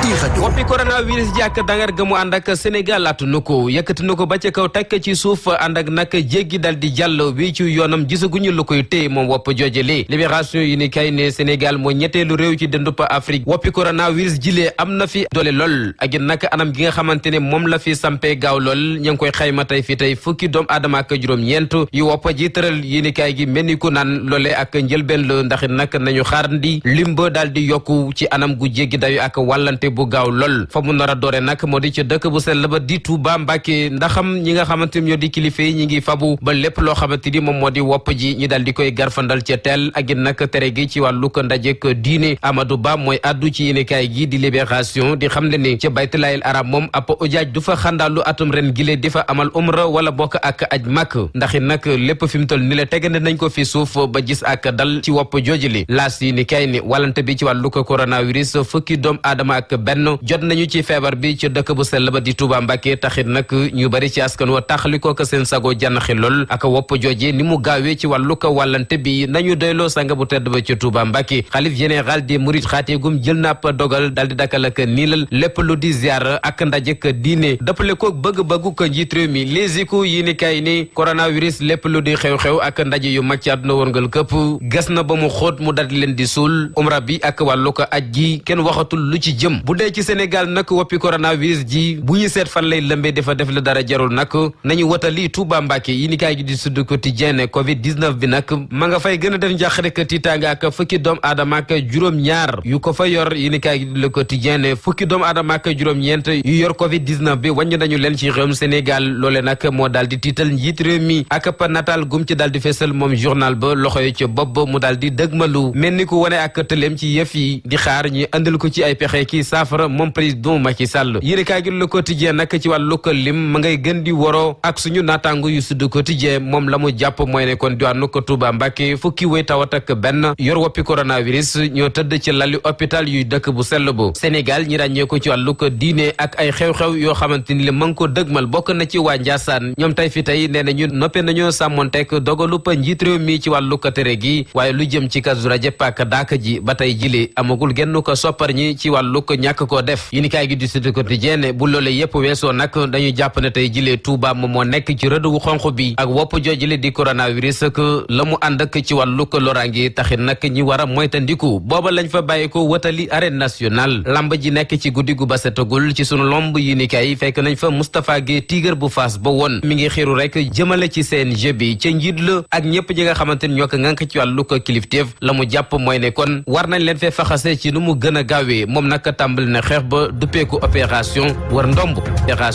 Iradio. woppi coronavirus ji ak dangar ga mu ànd ak Sénégal laatu na ko yëkkati na ko ba ca kaw tekk ci suuf ànd ak nag jéggi dal di jàll wi ci yoonam gisaguñu lu koy téye moom wopp joojale libération yi ni kay ne Sénégal moo ñetteelu réew ci dëndub Afrique woppi coronavirus jilee am na fi doole lool ak nag anam gi nga xamante ne moom la fi sampee gaaw lool ña ngi koy xayma tey fi tey fukki doomu aadama ak juróom-ñeent yu wopp ji tëral yi ni kay gi mel ni ku naan loole ak njëlbeen la ndax nag nañu xaarandi limba daal di yokku ci anam gu jéggi dayu ak wàllante bu gaaw lool fa mu nar a doore nag moo di ci dëkk bu sell ba di Touba Mbacké ndaxam ñi nga xamante ni ñoo di kilifa yi ñi ngi fabu ba lépp loo xamante ni moom moo di wopp ji ñi daal di koy garfandal ca teel ak it nag tere gi ci wàllu ko ndajek diine Amadou Ba mooy addu ci yéenekaay gi di Libération di xam le ne ca baytulayil arab moom ab ujaaj du fa xandaalu atum ren gile di fa amal umra wala bokk ak aj màkk ndax it nag lépp fi mu toll ni la tegande nañ ko fi suuf ba gis ak dal ci wopp joojili laas yi ni kay ni wàllante bi ci wàllu ko coronavirus fukki doom aadama ak benn jot nañu ci feebar bi ci dëkk bu sell ba di Touba Mbacké taxit nag ñu bari ci askan wa taxalikoo ko seen sago jànnaxi lool ak wopp jooje ni mu gaawee ci wàllu ko wàllante bi nañu doyloo sanga bu tedd ba ci Touba Mbacké xalif général des mourides xaateegum jël na ab dogal dal di dakkal ak niilal lépp lu di ziar ak ndajek diine dëppale ko bëgg-bëggu ko njiit réew mi Les Échos yi ni kay ni coronavirus lépp lu di xew-xew ak ndaje yu mag ci àdduna wërngal këpp gas na ba mu xóot mu dal di leen di suul umra bi ak wàllu ko aj gi kenn waxatul lu ci jëm bu dee ci Sénégal nag woppi coronavirus ji bu ñu seet fan lay lëmbee dafa def la dara jarul nag nañu watali Touba Mbacké yi ni kaay gi di Sud Quotidien Covid 19 bi nag ma nga fay gën a def njàqare ak tiitaanga ak fukki doom aadama ak juróom-ñaar yu ko fa yor yi ni kaay gi di Le Quotidien fukki doom aadama ak juróom-ñeent yu yor Covid 19 bi wàññi nañu leen ci réewum Sénégal loole nag moo daal di tiital njiit réew mi ak pa nataal gum ci daal di fesal moom journal ba loxo yi ci bopp mu daal di dëgmalu mel ni ku wane ak tëleem ci yëf yi di xaar ñi andil ko ci ay pexe ki saafara moom président Macky Sall yéene kaay gi Le Quotidien nag ci wàllu ko lim ma ngay gën di woroo ak suñu naataango yu Sud Quotidien moom la mu jàpp mooy ne kon diwaanu ko Touba Mbacké fukki way tawat ak benn yor woppi coronavirus ñoo tëdd ci lali hôpital yuy dëkk bu sell bu Sénégal ñi ràññee ko ci wàllu ko diine ak ay xew-xew yoo xamante ni li ma ngi ko dëgmal bokk na ci waa Ndiassane ñoom tey fi tey nee nañu noppee nañoo sàmmonteek dogalu pa njiit réew mi ci wàllu ko tere gi waaye lu jëm ci Kazu Rajab ak daaka ji ba tey jile amagul genn ko soppar ñi ci wàllu ko ñàkk koo def yi ni kaay gi di Sud Quotidien bu loole yépp weesoo nag dañu jàpp ne tey jile Touba moom moo nekk ci rëdd wu xonq bi ak wopp joojile di coronavirus ak la mu ànd ak ci wàllu ko loraange taxit nag ñi war a moytandiku booba lañ fa bàyyi ko wëtali arène nationale lamb ji nekk ci guddi gu ba setagul ci sunu lomb yi ni kay fekk nañ fa Moustapha Gueye Tigre bu Fass ba woon mi ngi xiru rek jëmale ci CNG bi ca njiit la ak ñëpp ñi nga xamante ni ñoo ko ngànk ci wàllu ko kilifteef la mu jàpp mooy ne kon war nañ leen fee faxase ci nu mu gën a gaawee moom nag tàmbali na xeex ba duppeeku opération war ndomb opération